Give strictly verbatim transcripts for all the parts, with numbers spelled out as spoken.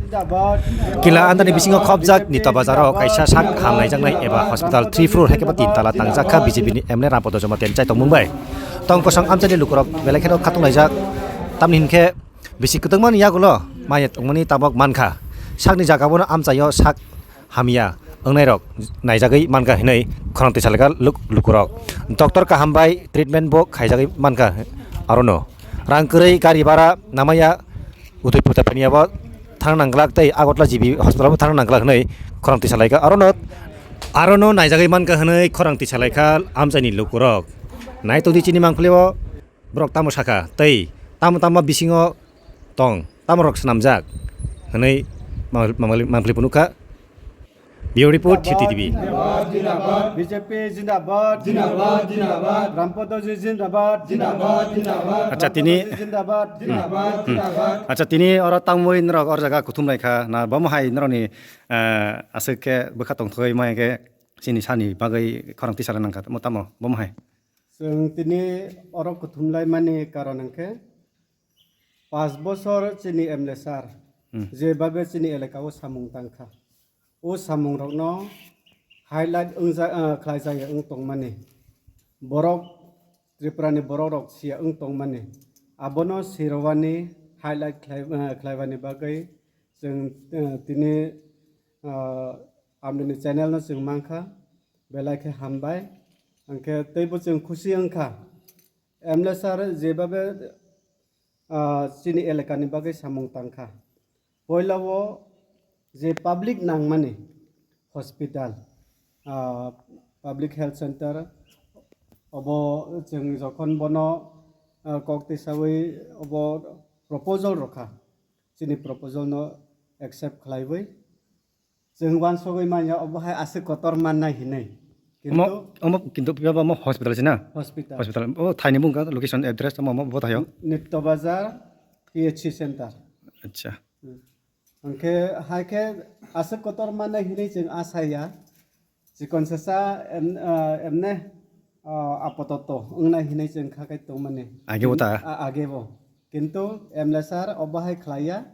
Kila andani bisingo khopjak Nito Bazaro kaisa sak hamnaijaknai eba hospital three floor hai khe bo tin tala tangjak kha B J P ni M L A Rampada Jamatia ni chaitok mung bai. Tong kosong amchaini lukurok belai kheno khatung laijak. Tamni hinkhe bisi kwtwngmani yagulo maya tongmani tabok mankha. Sakni jaga bono amchaio sak hamya wngnairok naijagwi mankha hinwi khorang twi salaikha luk-, lukurok. Doctor kaham bai treatment bo khaijagwi mankha arono. Rang kwrwi gari bhara namaya Udaipur ta phaniya bo thang nangglak tei Agartala G B hospital bo thang nangglak hinwi khorang twi salaikha. Arono, arono naijagwi mankha hinwi khorang twi salaikha amchaini lukurok. Naitokdi chini mangpili o borok tamo sakha tei tamo tamo bisingo tong, tamo rok swnamjak hinwi mang-, mang-, mangpili phunukha. Bureau report, T T V. B J P zindabad. Zindabad, zindabad. Rampada ji zindabad. Zindabad, zindabad. Acha, tini Rampada ji zindabad. Zindabad, zindabad. Acha, tini oro tangmui norok or jaga kuthum lai kha na, bomo hai norokni, eh, aswk khe bwkha tongthogwi ma khe chini sani bagwi khorang tisala nangkha, mo tamo, bomo hai. Chwng tini oro kuthum lai mani karon hwnkhe, Panch bosor chini M L A sir, Hmm. je babe chini elaka o samung tangkha. O samung rokno highlight wngja-, ah, khlaijak ya wng tongmani. Borok Tripura ni borok rok siya wng tongmani. Abono sirowani highlight khlai-, ah, khlaibani bagwi chwng, ah, tini, ah, amni channel no chwng mankha. Belai khe hambai. Hwnkhe teibo chwng khusi wngkha. M L A sir je babe ah, chini elakani bagwi samung tangkha. Poilao je public nangmani hospital, ah, public health center, obo chwng jokhon bono, ah, kok tisawi obo proposal rokha, chini proposal no accept khlaiwi, Chwng uansugwi manya, obo hai aswk kotor mannai hinwi. Omo, Kintu omo kintu phiya ba omo hospital se na? Hospital. Hospital. O thaini mung ka location address omo, omo bo thayo? Nitto Bazar P H C center. Acha. Hmm. Hwnkhe hai khe aswk kotor mannai hinwi chwng asaya. Chikon sasa em-, ah, emne, ah, apototo wngnai hinwi chwng kha kai tongmani. Age bo ta? A-, age bo. Kintu M L A sir obo hai khlaiya.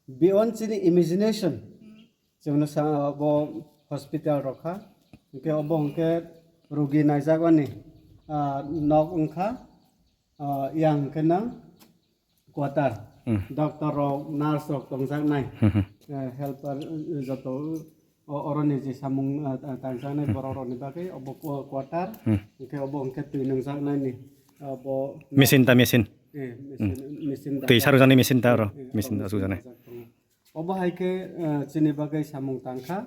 Beyond chini imagination. Chwngno sa bo hospital rok kha. Hwnkhe obo hwnkhe rugi naijakmani, ah, nok wngkha, ah, yang hwnkhe nang quarter. Hmm. Doctor rok, nurse rok tongjaknai. Hmm, hmm. Eh, helper, eh, joto o-, oroni je samung, ah, ta-, tangjaknai Hmm. borok rokni bagwi obo qu-, quarter. Hmm. Hwnkhe obo hwnkhe twi nungjaknaini, ah, bo Machine ta machine. Eh, machine, Hmm. machine Twi data. Sarujani machine ta oro. Eh, Machine obo ta machine sujani. data tongo. Obo hai khe, eh, chini bagwi samung tangkha.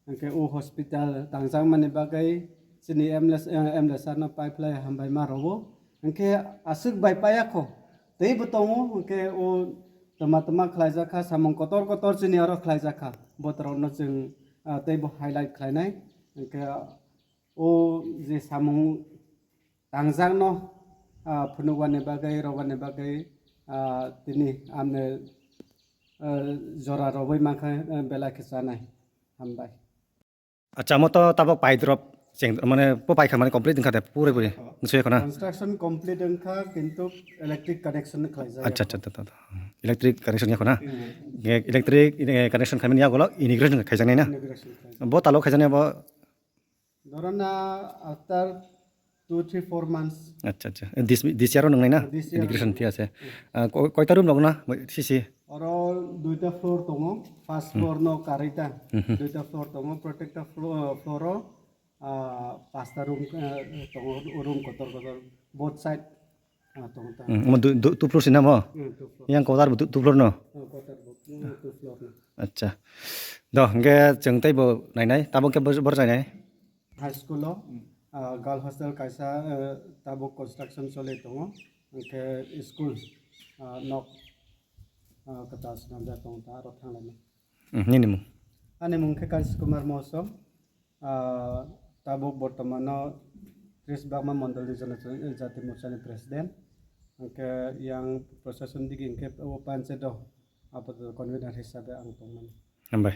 Hwnkhe o hospital tangjakmani bagwi chini M L A, eh, M L A sir no paiphlai hambai ma rwo. Hwnkhe aswk bai paya kho. Teibo tongo, hwnkhe o twma twma khlaijak kha, samung kotor kotor chini oro khlaijak kha. Botorokno chwng, ah, teibo highlight khlainai. Hwnkhe o je samung tangjakno, ah, phunukmani bagwi, rwmani bagwi, ah, tini amne, ah, jora rwui mankha, ah, belai khe chanai. Hambai. Acha, omo to tabok pai drop, cheng, mane, po pai kha, mane, complete wngkha de, puri puri, Oh. nsui khona. Construction complete wngkha, kintu electric connection khlaijak Acha, yakho. acha, acha, acha. Electric connection yakho na? Hmm. Ge-, electric, eh, connection khaimani yagulo inauguration khaijaknai na? Inauguration khlaijak. Bo talo khaijaknai bo? Dhoro na after two, three, four months. Acha, acha. Eh, this, this year o nungnai na? This year o Inauguration nungnai. Thik ase. Hmm. Ah, ko-, koita room rok na? Sisi? Oro duita floor tongo. First Hmm. floor no karwi ta. Mhm. Duita floor tongo. Protecta flo-, floor o, ah, pasta room, eh, tongo. Room kotor kotor. Both side. Ah, tongo ta. Hmm, omo du-, du-, two floor se na mo? Hmm, two floor. Yang kotar bo du-, two floor no? Hmm, kotar bo, hmm, two floor no. Acha. Do, hwnkhe chwng tei bo nainai, tabuk khe bor-, bor jainai? High school o, Hmm. ah, girl hostel kaisa, eh, tabuk construction choli tongo. Hwnkhe school, ah, nok, ah, kwtal swnamjak tongo ta, aro thanglainai. Hmm, nini mung? Ani mung khe Kansi Kumar Mousom. Ah, tabuk bortomano Tris Bagma Mondolni Jona-, Jati Morchani President. Hwnkhe yang proshashan digi hwnkhe o panchayat o apatot convener hisabe ang tongmani. Hambai.